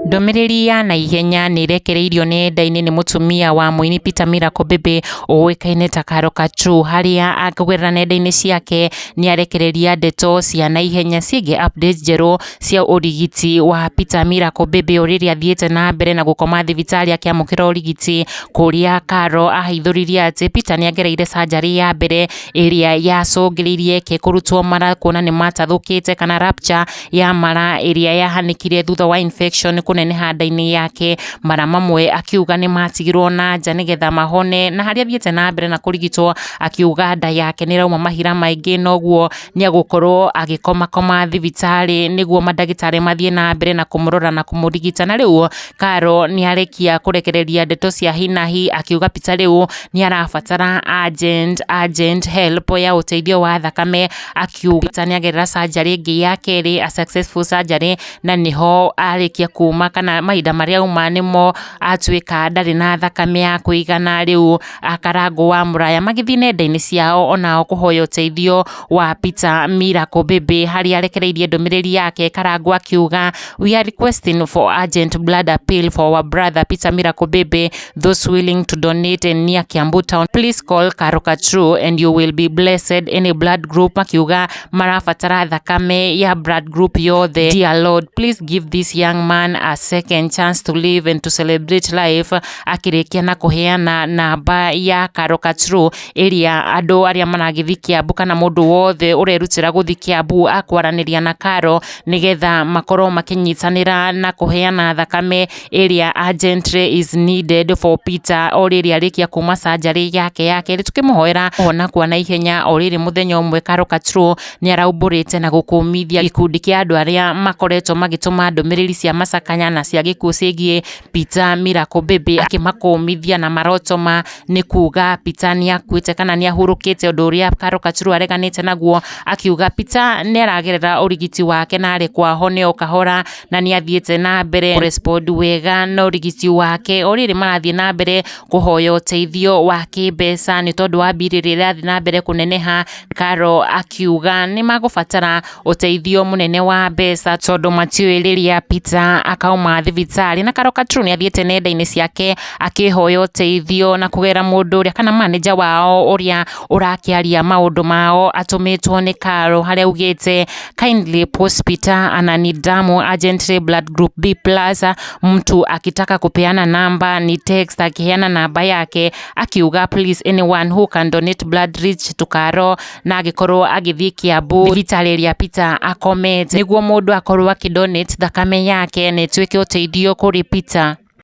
Ndũmĩrĩri ya naihenya nĩ ĩrekereirio nenda-inĩ nĩ mũtumia wa mũini Peter Miracle Baby ũĩkaine ta Karo Katru, harĩa kũgerera nenda-inĩ ciake nĩ arekereria ndeto cia naihenya ciĩgiĩ updates njerũ cia ũrigiti wa Peter Miracle Baby o rĩrĩa athiĩte na mbere na gũkoma thibitarĩ akĩamũkĩra ũrigiti, kũrĩa Karo ahithũririe atĩ Peter nĩ agereire surgery ya mbere ĩrĩa yacũngĩrĩirie ke kũrutwo mara kuona nĩ matathũkĩte kana rupture ya mara ĩrĩa yahanĩkire thutha wa infection kũneneha nda-inĩ yake. Mara mamwe akiuga nĩ matigirwo na nja nĩgetha mahone, na harĩa athiĩte na mbere na kũrigitwo akiuga nda yake nĩ ĩrauma mahira maingĩ noguo nĩ egũkorwo agĩkomakoma thibitarĩ nĩguo mandagĩtarĩ mathiĩ na mbere na kũmũrora na kũmũrigita. Na rĩu Karo nĩ arĩkia kũrekereria ndeto cia hi na hi akiuga Peter rĩu nĩ arabatara urgent, urgent help ya ũteithio wa thakame, akiuga Peter nĩ agerera surgery ĩngĩ ya kerĩ, a successful surgery, na nĩho arĩkia kuma kana mahinda marĩa auma nĩmo atuĩka ndarĩ na thakame ya kũigana. Rĩu Akarangũ wa Mũraya magĩthiĩ nenda-inĩ ciao onao kũhoya ũteithio wa Peter Miracle Baby, harĩa arekereirie ndũmĩrĩri yake Karangũ akiuga, "We are requesting for urgent blood appeal for our brother Peter Miracle Baby. Those willing to donate in near Kiambu town, please call Karo Katru and you will be blessed. Any blood group." Akiuga marabatara thakame ya blood group yothe. "Dear Lord, please give this young man a second chance to live and to celebrate life." Akĩrĩkia na kũheana namba ya Karo Katru ĩrĩa andũ arĩa maragĩthiĩ Kiambu kana mũndũ wothe ũrerutĩra gũthiĩ Kiambu akwaranĩria na Karo nĩgetha makorwo makĩnyitanĩra na kũheana thakame ĩrĩa urgently is needed for Peter o rĩrĩa arĩkia kuma surgery yake ya kerĩ, tukĩmũhoera kũhona kwa naihenya. O rĩrĩ mũthenya ũmwe Karo Katru nĩ araumbũrĩte na gũkũmithia gĩkundi kĩa andũ arĩa makoretwo magĩtũma ndũmĩrĩri cia macakanya na cia gĩkuũ ciĩgiĩ Peter Miracle Baby, akĩmakũmithia na marotoma nĩ kuga Peter nĩ akuĩte kana nĩ ahurũkĩte, ũndũ ũrĩa Karo Katru areganĩte naguo, akiuga Peter nĩ aragerera ũrigiti wake na arekwo ahone o kahora na nĩ athiĩte na mbere kũrespond wega na ũrigiti wake. O rĩrĩ marathiĩ na mbere kũhoya ũteithio wa kĩmbeca nĩ tondũ wa mbiri ĩrĩa ĩrathiĩ na mbere kũneneha, Karo akiuga nĩ magũbatara ũteithio mũnene wa mbeca tondũ matiũĩ rĩrĩa Peter akauma thibitarĩ. Na Karo Katru nĩ athiĩte nenda-inĩ ciake akĩhoya ũteithio na kũgera mũndũ ũrĩa kana manager wao ũrĩa ũrakĩaria maũndũ mao atũmĩtwo nĩ Karo, harĩa augĩte, "Kindly post Peter ana-need damu urgently, blood group B+. Mtu akitaka kupeana namba ni text," akiheana namba yake akiuga, "Please, anyone who can donate blood, reach to Karo," na agĩkorwo agĩthiĩ Kiambu thibitarĩ ĩrĩa Peter akomete nĩguo mũndũ akorwo akĩdonate thakame yake na ĩtuĩke ũteithio kũrĩ Peter.